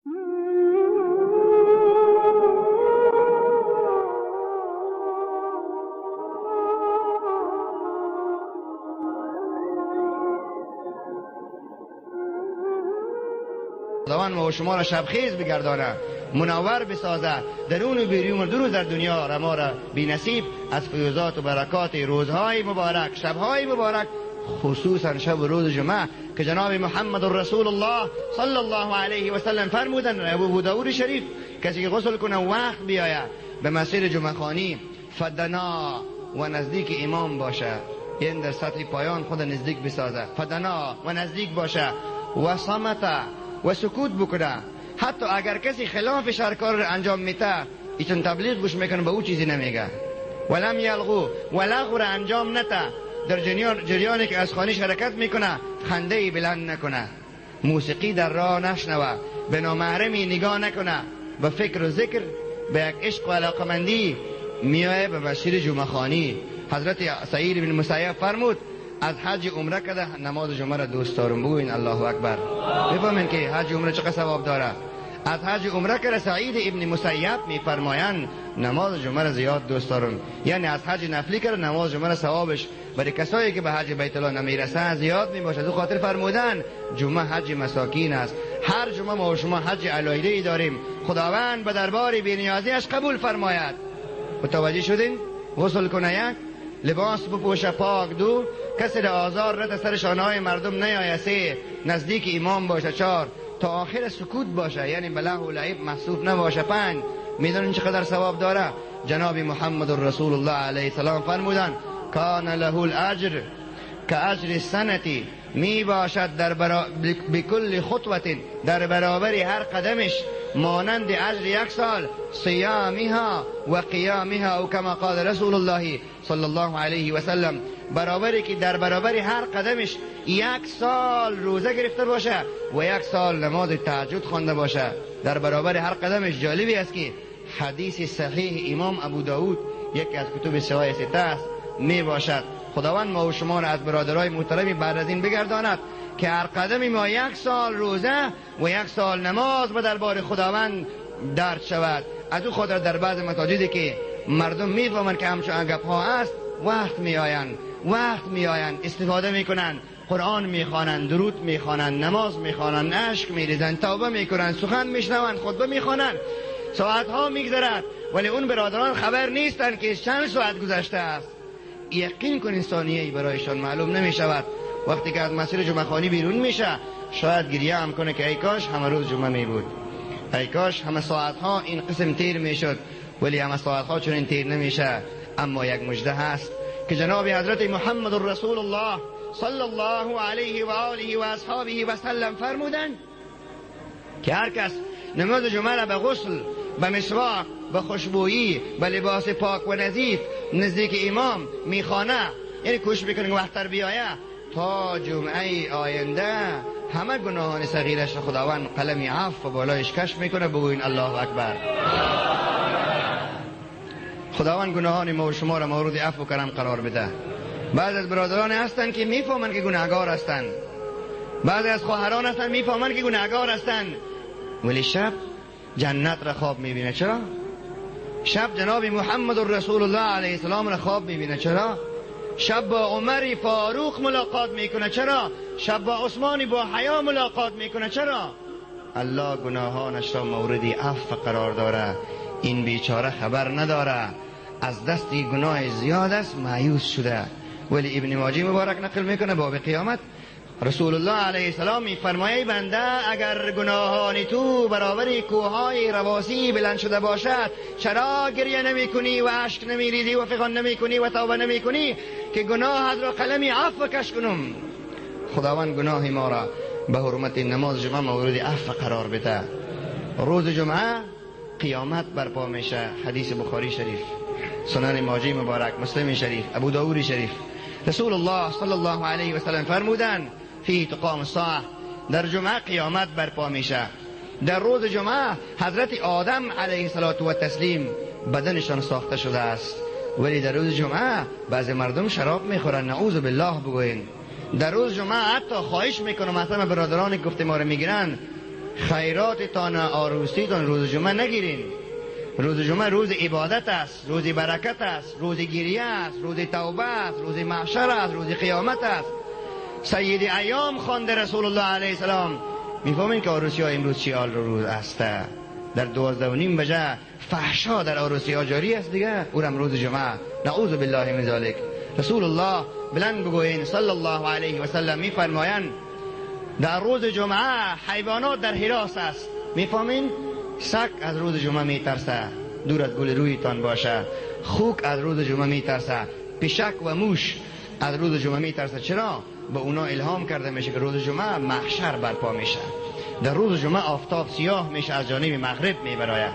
خداوند ما و شما را شبخیز بگردانه، منور بسازه، درون و بیرون دو روز در دنیا را ما را بی نصیب از فیوضات و برکات روزهای مبارک، شبهای مبارک، خصوصا شب و روز جمعه که جناب محمد رسول الله صلی الله علیه و سلم فرمودن، ابو داود شریف، کسی که غسل کنه وقت بیاید به مسیر جمعه خوانی، فدنا و نزدیک امام باشه، یعنی در سطح پایان خود نزدیک بسازه، فدنا و نزدیک باشه، و صمت و سکوت بکنه، حتی اگر کسی خلاف شرکار را انجام میده ایتون تبلیغ گوش میکنه به او چیزی نمیگه، ولم یلغو و لغو را انجام نده، در جریانی که از خانهش حرکت میکنه خنده بلند نکنه، موسیقی در راه نشنوه، به نامحرمی نگاه نکنه، به فکر و ذکر به یک عشق و علاقمندی میایه به مسیر جمعه خوانی. حضرت سعید بن مسیب فرمود از حج عمره کرده نماز جمعه را دوست دارم. بگوین الله اکبر. بفهمین که حج عمره چقدر ثواب داره. از حج عمره کرده سعید ابن مسیب میفرمایند نماز جمعه را زیاد دوست دارم، یعنی از حج نفلی کرده نماز جمعه را ثوابش برای کسایی که به حج بیت الله نمیرسن زیاد میباشد. او خاطر فرمودن جمعه حج مساکین است. هر جمعه ما و شما حج علایده داریم، خداوند به دربار بینیازیش قبول فرماید. متوجه شدین؟ غسل کنه یک، لباس بپوشه پاک دو، کسی را آزار نده، سر شانه‌های مردم نیایه سه، نزدیک امام باشه چهار، تا آخر سکوت باشه، یعنی به لهو و لعب محسوب نباشه پنج. میدونین چقدر ثواب داره؟ جناب محمد رسول الله علیه السلام فرمودن کان له الاجر که اجر سنتی، می باشد در بکل خطوت، در برابر هر قدمش مانند اجر یک سال، صیامها و قیامها، او کما قال رسول الله صلی الله علیه و سلم، برابری که در برابر هر قدمش یک سال روزه گرفته باشه و یک سال نماز تهجد خوانده باشه، در برابر هر قدمش. جالبی است که حدیث صحیح امام ابو داود یکی از کتب سوای سته است می باشد. خداوند ما و شما را از برادرای محترمی بعد از این بگرداند که هر قدمی ما یک سال روزه و یک سال نماز به دربار خداوند درد شود. از او خاطر در بعض مساجدی که مردم میفهمند که همچون گپ ها است، وقت میآیند، وقت میآیند، استفاده میکنند، قرآن میخوانند، درود میخوانند، نماز میخوانند، اشک میریزند، توبه میکنند، سخن میشنوند، خطبه میخوانند، ساعت ها میگذرد ولی اون برادران خبر نیستند که چند ساعت گذشته است. یقین کنین ثانیه‌ای برایشان معلوم نمیشود. وقتی که از مسیر جمعه خوانی بیرون میشه شاید گریه هم کنه که ای کاش همه روز جمعه می بود، ای کاش همه ساعت ها این قسم تیر میشد، ولی همه ساعت ها چنین تیر نمیشه. اما یک مژده هست که جناب حضرت محمد رسول الله صلی الله علیه و آله و اصحابه و سلم فرمودند که هر کس نماز جمعه را به غسل، به مسواک، به خوشبویی، به لباس پاک و نظیف نزدیک امام میخوانه، یعنی کوشش میکنه وقتر بیایه تا جمعه آینده، همه گناهان صغیرش خداوند قلم عفو و بالایش کشف میکنه. بگوین الله اکبر. خداوند گناهان ما و شما را مورد عفو و کرم قرار بده. بعض از برادران هستند که میفهمند که گناهگار هستند، بعض از خواهران هستند میفهمند که گناهگار هستند، ولی شب جنت را خواب میبینه. چرا؟ شب جناب محمد رسول الله علیه السلام را خواب میبینه. چرا؟ شب با عمر فاروق ملاقات میکنه. چرا؟ شب با عثمان با حیا ملاقات میکنه. چرا؟ الله گناهانش را مورد عفو قرار داره. این بیچاره خبر نداره، از دست گناه زیاد است مایوس شده. ولی ابن ماجه مبارک نقل میکنه باب قیامت رسول الله علیه السلام میفرمایه بنده اگر گناهان تو برابر کوههای رواسی بلند شده باشد چرا گریه نمی کنی و اشک نمی ریزی و فغان نمی کنی و توبه نمی کنی که گناهت را قلمی عفو کش کنم؟ خداوند گناه ما را به حرمت نماز جمعه مورد عفو قرار بده. روز جمعه قیامت برپا میشه. حدیث بخاری شریف، سنن ماجه مبارک، مسلم شریف، ابو داود شریف، رسول الله صلی الله علیه و سلم فرمودند فی تقام الساعه، در جمعه قیامت برپا میشه. در روز جمعه حضرت آدم علیه الصلاة و تسلیم بدنشان ساخته شده است، ولی در روز جمعه بعضی مردم شراب میخورن، نعوذ بالله بگوین. در روز جمعه حتی خواهش میکنم مثلا برادران گفته ما رو میگیرن، خیراتتان آروسیتان روز جمعه نگیرین. روز جمعه روز عبادت است، روز برکت است، روز گریه است، روز توبه است، روز محشر است، روز قیامت است. سید ایام خوانده رسول الله علیه السلام. میفهمین که آروسی ها امروز چی حال روز است؟ در 12:30 بجه فحشا در آروسی ها جاری است دیگه، اورم روز جمعه. نعوذ بالله من ذلک. رسول الله بلند بگوین صلی الله علیه و سلم میفرمایند در روز جمعه حیوانات در حراس است. میفهمین؟ سگ از روز جمعه میترسه، دور از گل رویتان باشه. خوک از روز جمعه میترسه، پشک و موش از روز جمعه میترسه. چرا؟ به اونا الهام کرده میشه که روز جمعه محشر برپا میشه. در روز جمعه آفتاب سیاه میشه، از جانب مغرب میبراید.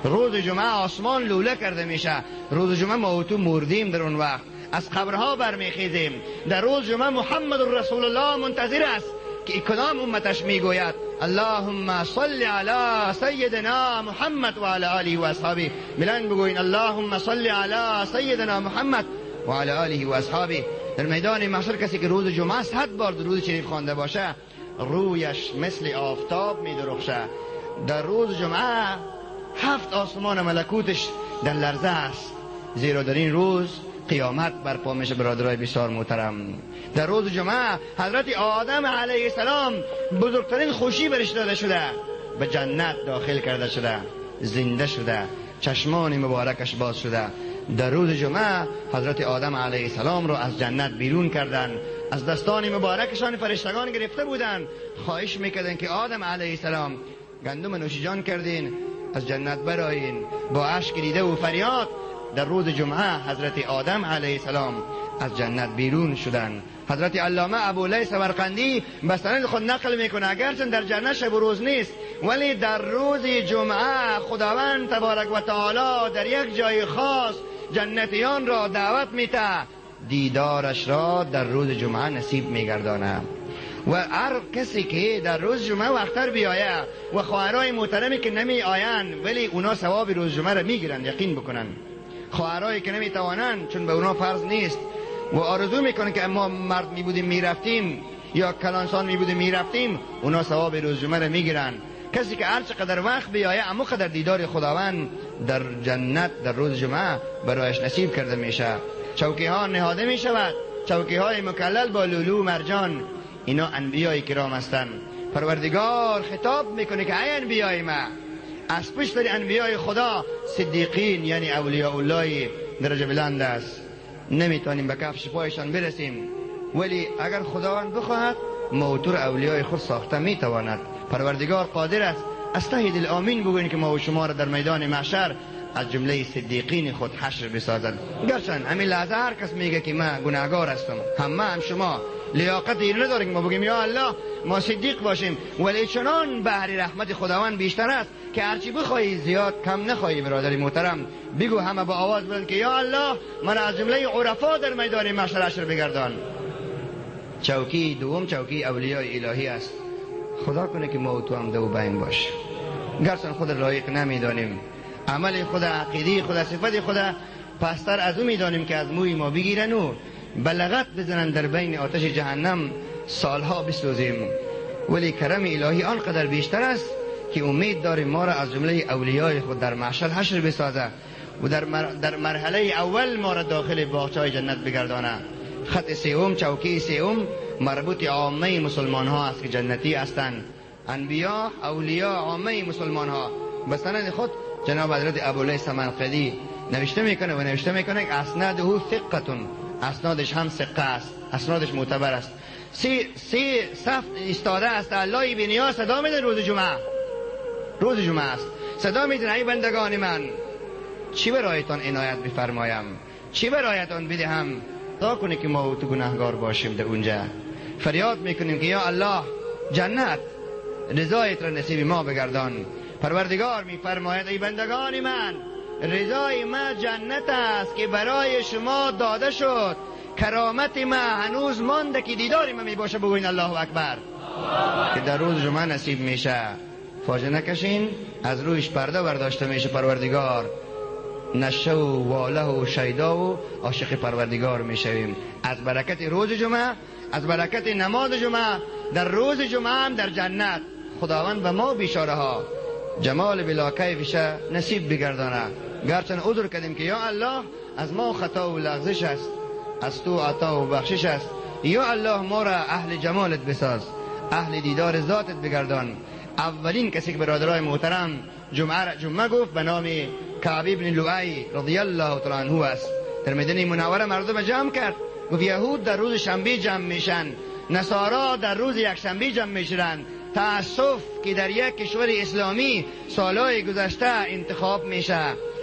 روز جمعه آسمان لوله کرده میشه. روز جمعه ما و تو مردیم، در اون وقت از قبرها برمیخیزیم. در روز جمعه محمد رسول الله منتظر است که کدام امتش میگوید اللهم صل علی سیدنا محمد و علی آله و اصحابه. بلند بگوین اللهم صل علی سیدنا محمد و علی آله و اصحابه. در میدان محشر کسی که روز جمعه 100 بار درود شریف خوانده باشه رویش مثل آفتاب میدرخشه. در روز جمعه 7 آسمان ملکوتش در لرزه است، زیرا در این روز قیامت برپا میشه. برادرای بسیار محترم، در روز جمعه حضرت آدم علیه السلام بزرگترین خوشی برش داده شده، به جنت داخل کرده شده، زنده شده، چشمان مبارکش باز شده. در روز جمعه حضرت آدم علیه السلام رو از جنت بیرون کردن، از دستان مبارکشان فرشتگان گرفته بودن، خواهش میکردن که آدم علیه السلام گندم نوشیجان کردین، از جنت برایین. با اشک دیده و فریاد در روز جمعه حضرت آدم علیه السلام از جنت بیرون شدن. حضرت علامه ابولی سمرقندی به سند خود نقل میکنه اگرچه در جنت شب و روز نیست، ولی در روز جمعه خداوند تبارک و تعالی در یک جای خاص جنتیان را دعوت میته، دیدارش را در روز جمعه نصیب میگردانه. و هر کسی که در روز جمعه وقتر بیایه و خواهرای محترمی که نمی آیند ولی اونا ثواب روز جمعه را میگیرند، یقین بکنن. خواهرایی که نمیتوانند چون به اونا فرض نیست و آرزو میکنن که ما مرد میبودیم میرفتیم یا کلانسان میبودیم میرفتیم، اونا ثواب روز جمعه را میگیرن. کسی که هر چقدر وقت بیایه اما قدر دیدار خداوند در جنت در روز جمعه برایش نصیب کرده میشه. چوکی ها نهاده میشود، چوکی های مکلل با لولو مرجان. اینا انبیای کرام هستند. پروردگار خطاب میکنه که ای انبیای ما، از پشت انبیای خدا صدیقین یعنی اولیاء الله درجه بلند است، نمیتونیم به کفش پایشان برسیم، ولی اگر خداوند بخواهد موتور اولیای خود ساخته میتواند. پروردگار قادر است. از ته دل آمین بگوییم که ما و شما را در میدان محشر از جمله صدیقین خود حشر بسازد. گرچند همین لحظه هر کس میگه که من گناهگار هستم، همه هم شما لیاقت این نداریم ما بگیم یا الله ما صدیق باشیم، ولی چنان بحر رحمت خداوند بیشتر است که هرچی بخوای زیاد کم نخواهی. برادر محترم بگو همه با آواز بلند که یا الله من از جمله عرفا در میدان محشر حشر بگردان. چوکی دوم چوکی اولیای الهی است. خدا کنه که ما و تو هم دو بین باش. گرچه خود لایق نمیدانیم، عمل خود، عقیده خود، صفت خود پستر از او میدانیم که از موی ما بگیرن و بلغت بزنن در بین آتش جهنم سالها بسوزیم، ولی کرم الهی آنقدر بیشتر است که امید داریم ما را از جمله اولیای خود در محشر حشر بسازه و در مرحله اول ما را داخل باغچه جنت بگردانه. خط سوم، چوکی سوم مربوط عامه مسلمان ها است که جنتی هستند. انبیا، اولیا، عامه مسلمان ها. به سند خود جناب حضرت ابولی سمرقندی نوشته میکنه و نوشته میکنه که اسناده ثقه، اسنادش هم ثقه است، اسنادش معتبر است. سه صف ایستاده است، الله بنیا صدا میده روز جمعه، روز جمعه است، صدا میده ای بندگان من چی برایتان عنایت بفرمایم، چی برایتان بدهم. خدا کنه که ما و تو گناهگار باشیم در اونجا فریاد میکنیم که یا الله جنت رضایت را نصیب ما بگردان. پروردگار میفرماید ای بندگان من رضای ما جنت است که برای شما داده شد، کرامت ما هنوز مانده که دیدار ما میباشه. بگوین الله اکبر که در روز جمعه نصیب میشه. فاجعه نکشین، از رویش پرده برداشته میشه. پروردگار نشه و واله و شیدا و عاشق پروردگار میشویم از برکت روز جمعه، از برکت نماز جمعه. در روز جمعه هم در جنت خداوند به ما بیچاره ها جمال بلا کیفش نصیب بگردانه. گرچند عذر کردیم که یا الله از ما خطا و لغزش است، از تو عطا و بخشش است. یا الله ما را اهل جمالت بساز، اهل دیدار ذاتت بگردان. اولین کسی که برادرای محترم جمعه گفت به نام کعب ابن لؤی رضی الله تعالی عنه است. در مدینه منوره مردم جمع کرد، گفت یهود در روز شنبه جمع میشن، نصارا در روز یکشنبه جمع میشن. تأسف که در یک کشور اسلامی سالهای گذشته انتخاب میشه،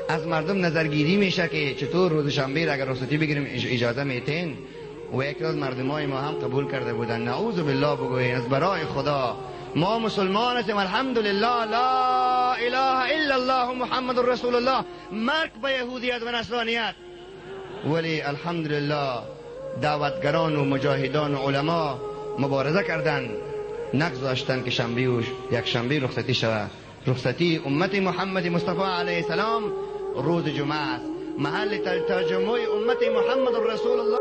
از مردم نظرگیری میشه که چطور روز شنبه را اگر رخصتی بگیریم اجازه میتین. و یکی از مردمای ما هم قبول کرده بودن. نعوذ بالله بگوین از برای خدا ما مسلمان هستیم، الحمدلله، لا اله الا الله محمد رسول الله. مرگ به یهودیت و نصرانیت. ولی الحمدلله دعوتگران و مجاهدان و علما مبارزه کردند، نگذاشتند که شنبه و یک شنبه رخصتی شود. رخصتی امت محمد مصطفی علیه السلام روز جمعه است، محل تجمع امت محمد رسول الله.